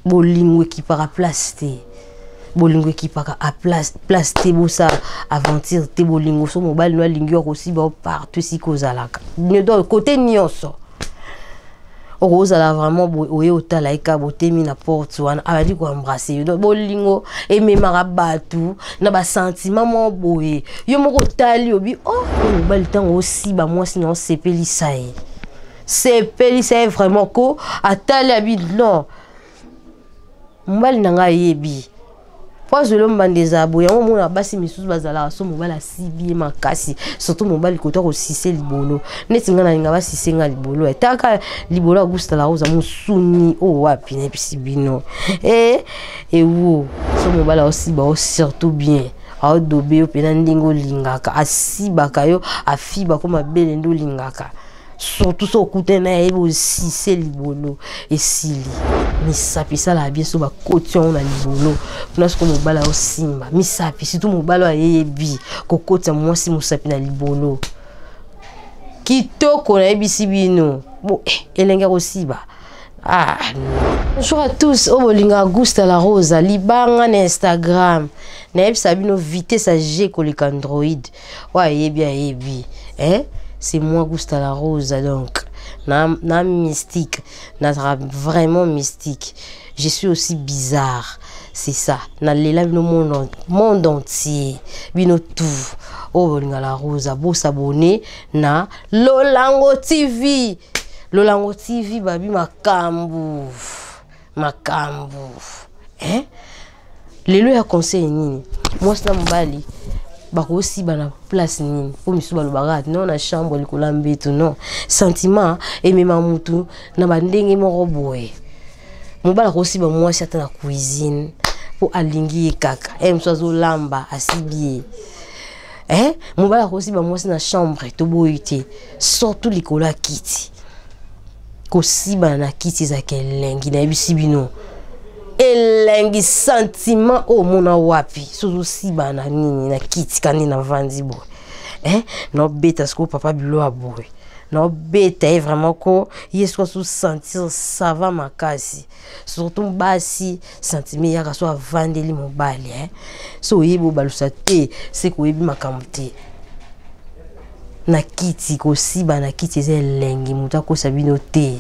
Bolingo ekipaka place te. Bolingo ekipaka a place, place te, bosala aventure te. Bolingo so mobali no alingi yo, akosiba yo partout esika ozalaka, donc kote nyonso okozala vraiment boye. Oye otala ye kaka, botemi na porte wana, abandi koembrasser yo. Donc bolingo ememaka bato na basentiment moko boye. Yo moko otali, obi oh, oyo mobali ntango osiba mwasi na osepelisa ye, sepelisa ye vraiment ko atali, abi non, mobali na ngai ayebi po azweli mbanda. Ezala boye yango omona basi misusu bazalaka so mobali asibi ye makasi, surtout mobali kota kosise libolo. Neti ngai nalinga basise ngai libolo, etaka libolo agustala oza mosuni oyo wapi. Nayebisi bino e ewo so mobali aosiba o surtout bien, aodobe yo mpena ndenge olingaka, asibaka yo, afibako mabele nde olingaka. Surtout so okutani na ye, bosise libolo, esili. Misapi esalaka bien so bakoti yango na libolo mpona soko mobali aosimba misapi, surtout mobali oyo ayebi kokotisa mwasi mosapi na libolo kitoko. Nayebisi bino bo elenge ya kosiba. Ah, bonjour à tous oyo bolingaka Gusta la Rosa libanga na Instagram. Nayebisa bino vitesse ya G koleka Android. Oyo ayebi ayebi, eh? C'est moi Gusta la Rosa. Donc na mystique, nazala vraiment mystique, je suis aussi bizarre, c'est ça. Nalela bino monde entier, bino tout oyo bolinga la Rosa, bosabonner na Lolango TV. Lolango TV babi makambo makambo, eh? Lelo ya conseil nini? Mwasi na mobali bakosiba na place nini? Mpo misusu balobaka non, na chambre, likolo ya mbeto. Non, sentiment emema mutu na bandenge moko boye. Mobali akosiba mwasi ata na cuisine mpo alingi ye kaka. E mosu azolamba, asibi ye. Eh? Mobali akosiba mwasi na chambre, toboyi te, surtout likolo ya kiti. Kosibana na kiti ezalaka elengi. Nayebisi bino, elengi, sentiment oyo omona wapi so ozosibana nini na kiti kandi navandi boye, eh? Naobeta sikoyo papa bilo ya boye, naobeta ye vraiment ko ye soki azosentir ça va makasi. Surtout basi, sentiment eyaka so avandeli mobali, eh? So oyebi obalusa te, se koyebi makambo te na kiti. Kosiba na kiti eza elengi, moto akosa bino te.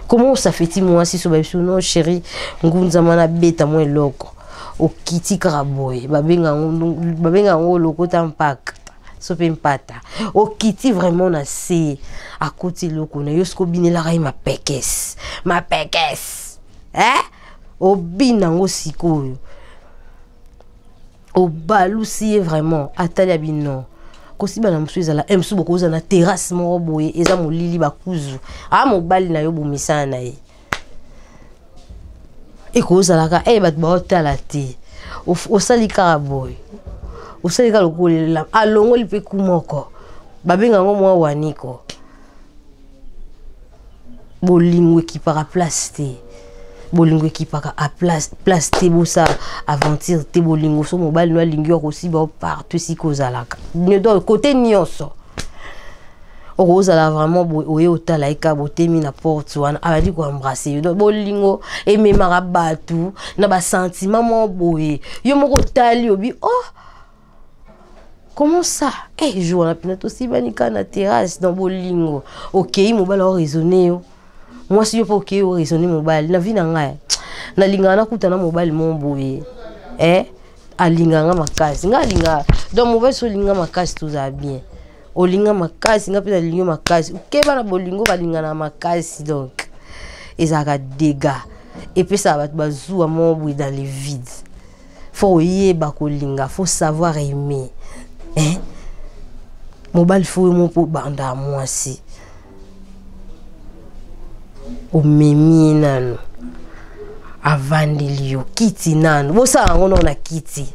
Comment osafeti mwasi so bayebi so non, chéri, ngunzama nabeta mwa eloko, okiti kaka boye, babenga yango lokota mpaka so mpe mpata. Okiti vraiment na se, akoti eloko na yo, soki obinelaka ye mapekes mapekes, eh? Obina yango sikoyo, obalusi ye vraiment, atali ya bino. Kosiba na mosusu ezala e mosusu bokozala na terrasse moko boye, eza molili, bakuzu a mobali na yo, bomisana na ye, ekozalaka e bato baotala te. Osali kaka boye, osali kaka lokolela, alongoli mpe ku moko, babenga yango mwa waniko. Bolingo ekipaka place te. Bolingo ekipaka a place, place te, bosala aventure te. Bolingo so mobali no alingi yo, akosiba yo partout esika ozalaka, donc kote nyonso okozala vraiment boye. Oye otala ye kaka, botemi na porte wana, abandi koembrasser yo. Donc bolingo ememaka bato na basentiment moko boye. Yo moko otali, obi oh, comment ça, eh, jour wana mpena tosibani kaka na terrasse. Donc bolingo, okei mobali oraisonne yo, mwasi yo mpe okei oraisonne mobali. Na vie na ngai nalingaka nakuta na mobali moko boye, eh, alingaka nga makasi, ngai alingaka. Donc mobali so olinga makasi, tozala bien. Olinga makasi, nga mpe nalingi yo makasi. Okeba na bolingo balingana makasi, donc ezalaka dégâts, epesaka bato bazuwa moko boye dans le vide. Faut oyeba kolinga, faut savoir aimer, eh? Mobali faut yo moko obanda ya mwasi, omemi ye nano, avandeli yo kiti nano, bosala yango nano na kiti.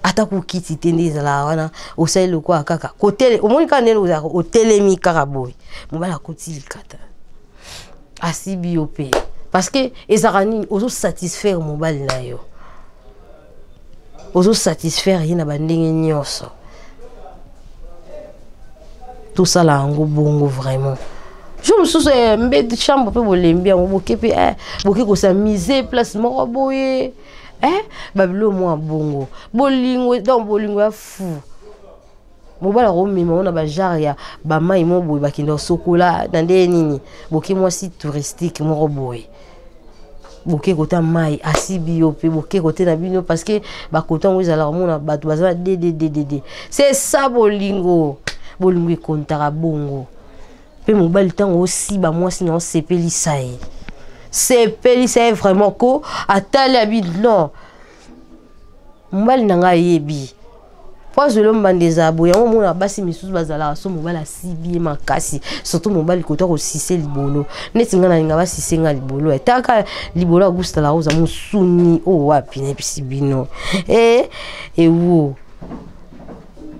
Ata kokiti te nde ezalaka wana, osali lokola kaka kotele, omoni kaka ndenge ozalaka otelemi kaka boye, mobali akoti likata, asibi yo mpe, parce que ezalaka nini? Ozosatisfaire mobali na yo, ozosatisfaire ye na bandenge nyonso. Tosala yango bongo vraiment. Jour mosusu eh, mbe chambre mpe bolembi yango, boke mpe eh, boke kosamise place moko boye eh, babilo mwa bongo bolingo, donc bolingo ya fou. Mobali akomema ngo na bagenre ya bamai moko boye, bakende kosokola na ndenge nini, boke mwasi touristique moko boye, boke kota mai asibi yo mpe boke kote na bino, parce que bakota yango ezalaka omona bato baza na dddd. C'est ça bolingo. Bolingo ekontaka bongo mpe mobali ntango osiba mwasi na osepelisa ye, sepelisa ye vraiment ko atali abi non, mobali na ngai ayebi po azweli mbanda. Ezala boye yango omona basi misusu bazalaka so mobali asibi ye makasi, surtout mobali kota kosise libolo neti ngai nalinga basise ngai libolo, etaka libolo Augusta La Rosa mosuni oyo wapi nayebisi bino e ewo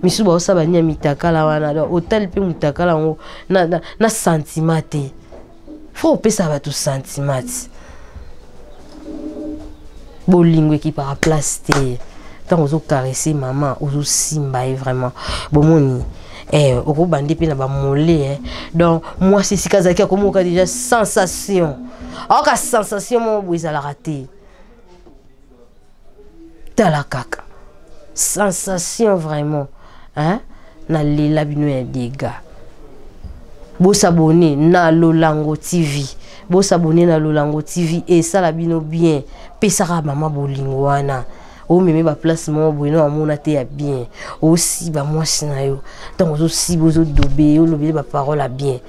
misusu baosala bani ya mitakala wana. Donc otali mpe motakala yango na sentiment te, faut opesa bato sentiment ti bolingo ekipaka place te. Ntango ozocaresse mama, ozosimba ye vraiment, bomoni eh, okobande mpe na bamole eh. Donc mwasi esika azalaki akomoka déjà sensation, aoka sensation moko boye ezalaka te. Tala kaka sensation vraiment, hein? Nalela bino ya dega. Bosabone na Lolango TV, bosabone na Lolango TV, esala bino bien. Pesaka mama bolingo wana, omeme baplace moko boye no amona te ya bien. Osiba mwasi na yo, ntango ozosiba, ozodobe, olobeli baparole ya bien.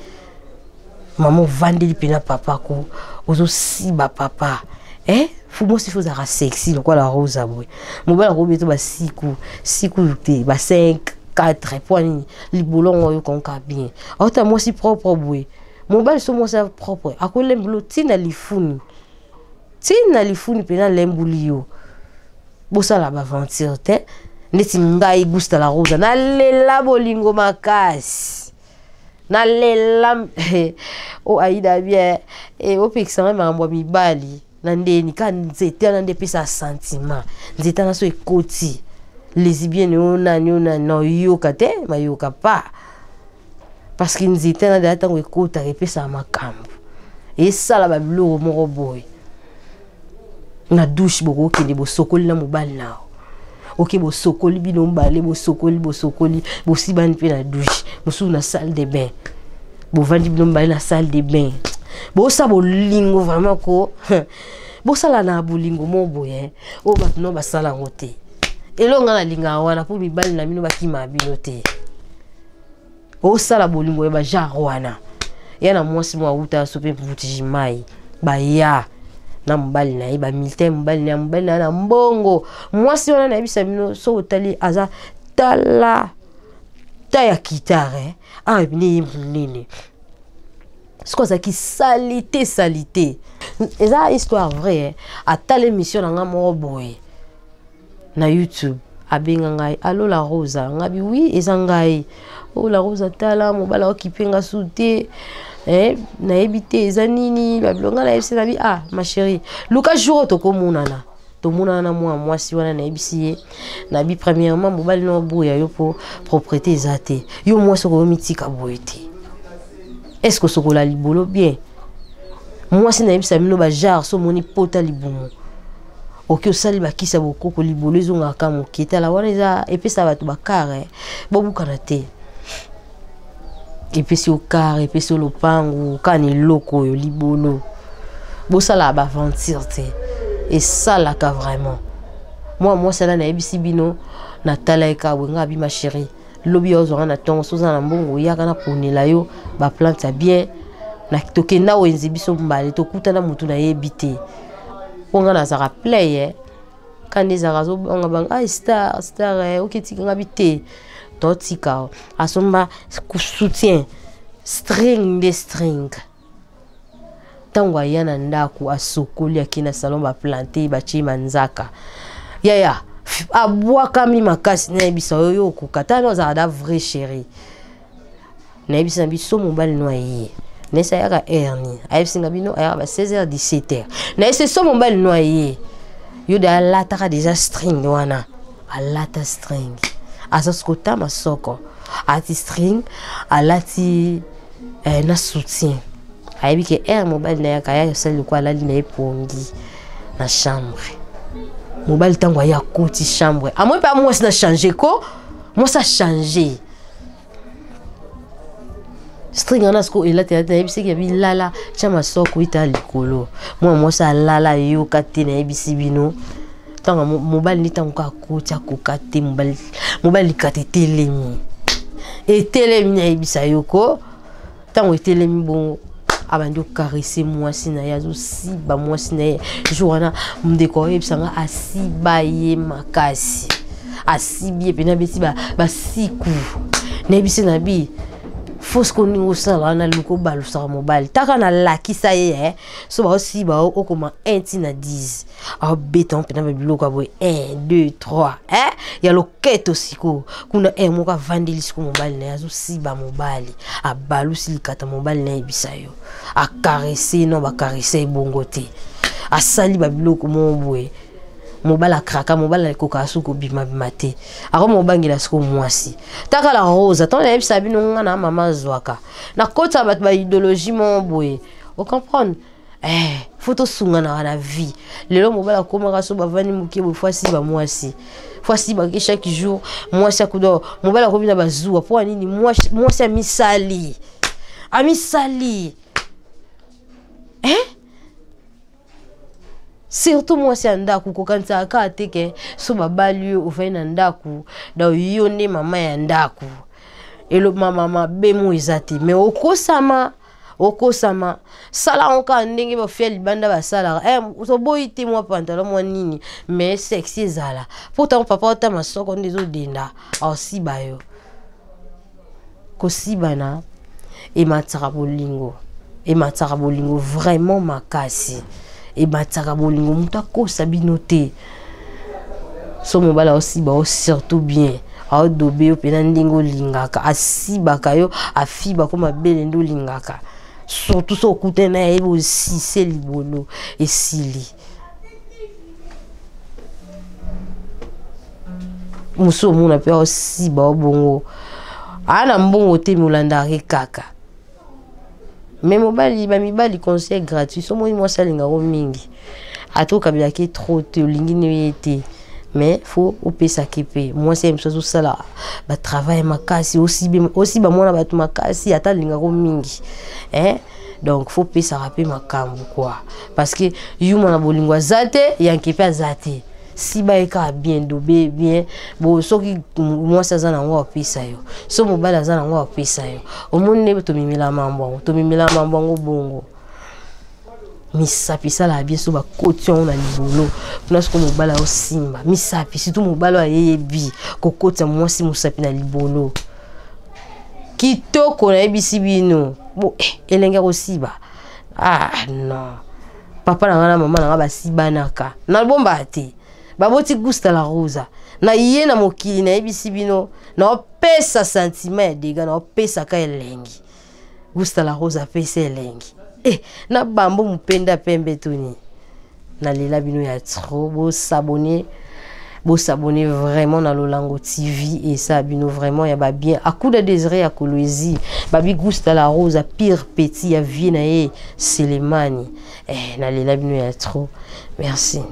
Mama ovandeli mpena papa ko ozosiba papa eh? Fu mwasi fo ozalaka sexy lokola Rosa boye. Mobali akobi to basiku siku te, ba 5 4 po nini libolo ngo oyoka oka bien. Aota mwasi propre boye, mobali so mwasi propre akolembela ntina lifuni, ntina lifuni mpena alembuli yo. Bosala baventure te neti ngai Gusta La Rosa, nalela bolingo makasi, nalela o aida bien e opekisa ngai makambo ya mibali na ndeni ka nzete wana nde epesa sentiment. Nzete wana so ekoti lesbienne oyo nani oyo nani na oyoka te, mayoka pa, parce que nzete wana deya ntango ekotaka epesaka makambo, esala babiloko moko boye. Na douche bokokende bosokoli na mobali na yo, oke bosokoli bino mibale, bosokoli bosokoli, bosibani mpe na douche. Mosusu na salle de bain, bovandi bino mibale na salle de bain, bosala bolingo vraiment ko bosala na bolingo mo boye oyo bato no basala yango te. Eloko ngai nalingaka wana mpo mibali na bino bakima bino te, osala bolingo ya bagenre wana ya na mwasi mo awuta so mpe mvutiji mai baya na mobali na ye, bamilitaire, mobali na ye, mobali na ye na mbongo. Mwasi wana nayebisa bino, so otali aza tala ta ya kitare eh? Awa ebine ye monene soki azalaki salite salite. Eza histoire vraie eh? Atala émission na nga moko boye na YouTube, abenga ngai: "Allo La Rosa?" Ngabi: "Oui, eza ngai." "O oh, La Rosa, tala mobali aokipe nga su te eh, nayebi te eza nini babilo." Ngai nayebisi nabi: "Ah ma chérie, luka jour oyo tokomonana." Tomonana na mwa mwasi wana, nayebisi ye nabi: "Premièrement, mobali no oboya yo mpo propreté eza te. Yo mwasi okoyomitika boye te, est ce que osokola libolo bien?" Mwasi nayebisa bino bagenre so omoni pota libumu, oki osali bakisi ya bokoko, libolo ezongaka moke. Tala wana eza epesa bato bakare, bobukana te, epesi yo kare, epesi yo lopangu kaka na eloko oyo libolo. Bosalaka baventure te, esalaka vraiment. Mwa mwasi ala nayebisi bino, natala ye kaka boye, nga abi: "Ma chérie, lobi yo ozwanga na ntongo, so oza na mbongo, oyaka na ponela yo baplante ya bien." Tokenda wenze biso mbale, tokutana motu nayebi te, mpo nga nazalaka play eh. Kandi ezalaka azobanga banga: "Ai star, star eh, oketika nga bi te." Totika asomba soutien string nde string. Ntango aya na ndako, asokoli, ake na salon, baplante, batie manzaka, yaya abwakami makasi. Nayebisa oyo yo okoka tala ozalaka da vrai chéri. Nayebisi na biso mobali no aye, nayesi ayaka heure nini? Ayebisi nga bino ayaka ba 16 h 17 h. Nayebisi so mobali no aye, yo de alataka déjà string wana, alata string, aza sikotama soko alati string, alati. Eh, na soutien ayebi ke aire mobali na ye akaya asali lokola alali na ye pongi na chambre. Mobali ntango aye akoti chambre, amoi mpe mwasi na change ko mwasi achange string wana sikoyo elati elati, nayebisaki ya bilala tya masoko ita likolo. Mwana mwasi alala ayoka te. Nayebisi bino, ntango mobali nde ntango kaka akoti, akoka te. Mobali likata etelemi, etelemi. Nayebisa yo ko ntango etelemi bongo, abandi ocaresser mwasi na ye, azosiba mwasi na ye. Jour wana ndeko oyebisanga asiba ye makasi, asibi ye mpena, abeti basiku. Nayebisi na bi fausse ko ndenge osala wana, luka obalusaka mobali taka nalakisa ye eh. So baosiba okoma 1 ti na 10, abeta mpena babiloko ya boye 1 2 3 eh? Ya loketo. Sikoyo kuna e moko avandeli sikoyo mobali na ye, azosiba mobali, abalusi likata mobali na yebisa yo acaresser no bacaresser ebongo te, asali babiloko moko boye. Mobali akraka, mobali akokaka soki kobimabima te, akoma kobangela sikoyo mwasi. Taka la rose, ntango nayebisa bino nga na mama azwaka nakotisa bato ba idéologie moko boye, ocomprendre eh, faut tosunganaka na vie. Lelo mobali akomaka so bavandi moke boye, faut asiba mwasi, faut asibaki chaque jour mwasi akudo. Mobali akomi na bazuwa mpo ya nini? Mwasi amisali, amisali eh? Surtout mwasi ya ndako, kokanisaka kaka te ke so babali yo, ofai na ndako, donc yo nde mama ya ndako. Elobama mabe mo eza te, mais okosama, okosama. Sala yango kaka ndenge bafia libanda basalaka eh, toboyi te mwa pantalon mwa nini, mais sexy ezala mpo ntango papa ota masoko nde ezodenda, aosiba yo. Kosibana ematisaka bolingo, ematisaka bolingo vraiment makasi, ematisaka bolingo. Moto akosa bino te. So mobali aosiba o surtout bien, aodobe yo mpena ndenge olingaka, asibaka yo, afibako mabele nde olingaka. Surtout so okutani na ye, osise libolo esili. Mosu omona mpe aosiba o bongo, aa na mbongo te, molandaka kaka. Mais mobali, bamibali, conseil gratuit: so omoni mwasi alingako mingi, ata okabelaki trop te, olingi ne ye te, mais faut opesaki mpe mwasi ya mosu azosala batravail makasi, osiba mwana bato makasi, ata alingako mingi eh? Donc faut opesaka mpe makambo quoi, parce que yuma na bolingo aza te, yanke mpe aza te. Siba ye kaka bien, dobe bien bo. Soki mwasi aza nango, apesa yo. So mobali aza nango, apesa yo. Omoni nde tomemela mambo yango, tomemela mambo yango bongo. Misapi esalaka bien so bakoti yango na libolo mpona soki mobali aosimba misapi, surtout mobali oyo ayebi kokotisa mwasi mosapi na libolo kitoko. Nayebisi bino bo eh, elenge ya kosiba. Ah non, papa na ngai na mama na ngai basibanaka nalobombaka te, baboti Gusta la Rosa na ye na mokili. Nayebisi bino, naopesa sentiment ya dega, naopesaka elengi. Gusta la Rosa apesa elengi eh, na bambo mopenda pembe toni. Nalela bino ya trop. Bos'abonner, bos'abonner vraiment na Lolango TV, esa bino vraiment ya babien. Akuda Désiré ya Kolwezi babi Gusta la Rosa pire petit ya vie na ye Selemani eh, nalela bino ya trop, merci.